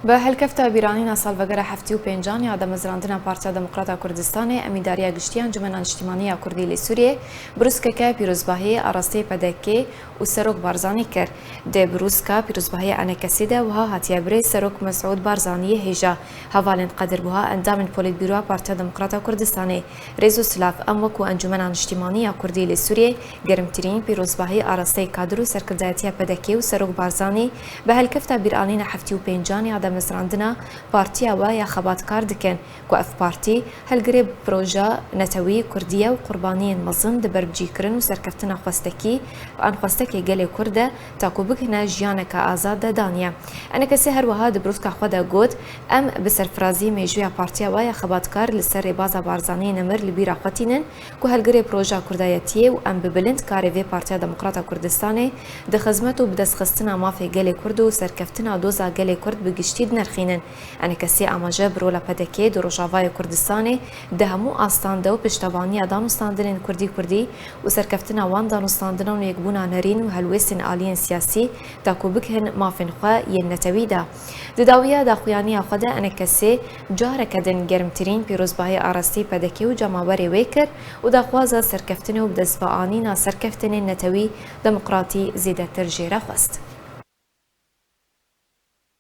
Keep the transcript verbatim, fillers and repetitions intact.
Bi helkefta bîranîna salvegera heftê û pêncan ya damezrandina Partiya Demokrata Kurdistanê, Emîndariya Giştî ya Encûmena Niştîmanî ya Kurdî li Sûriyê, brûskeke pîrozbahiyê arasteyê P D K û Serok Barzanî kir. Di brûska pîrozbahiyê ENKSê de wiha hatiye birê Serok Mesûd Barzaniyê hêja, hevalên qedirbuha endamên Polîtbûroya Partiya Demokrata Kurdistanê. Rêz û silav, em wekû Encûmena Niştîmanî ya Kurdî li Sûriyê germtirîn pîrozbahî arasteyê kadir û serkirdayetiya P D K û Serok Barzanî bi helkefta bîranîna heftê û pêncan ya damezrandina partiya we ya xebatkar dikin ku ev partî helgirê proja netewî kurdî ye û qurbaniyên mezin di berbicîkirin û serkeftina xwestekî an xwestekê gelê Kurd de, ta ku bigihine jiyaneke azad de daniye. ENKSê her wiha di brûska xwe de got, em bi serfirazî mêjûya partiya we ya xebatkar li ser rêbaza Barzanî nemir li bîra xwe tînin ku helgirê proja kurdayetiyê û em bi bilind karê vê Partiya Demokrata Kurdistanê di xizmet û bidestxistina mafê gelê Kurd û serkeftina doza gelê Kurd bi giştî dinirxînin. ENKSê amaje bi rola P D K di Rojavayê Kurdistanê di hemû astan de û piştevaniya danûstandinên kurdî kurdî û serkeftina wan danûstandinan û yekbûna nerîn û helwêstên aliyên siyasî, ta ku bigihin mafên xwe yên netewî da. Di dawiya daxuyaniya xwe de ENKSê careke din germtirîn pîrozbahî arastî P D K û cemawerê wê kir û daxwaza serkeftinê û bidestveanîna serkeftinên netewî demokratî zêdetir jê re xwest.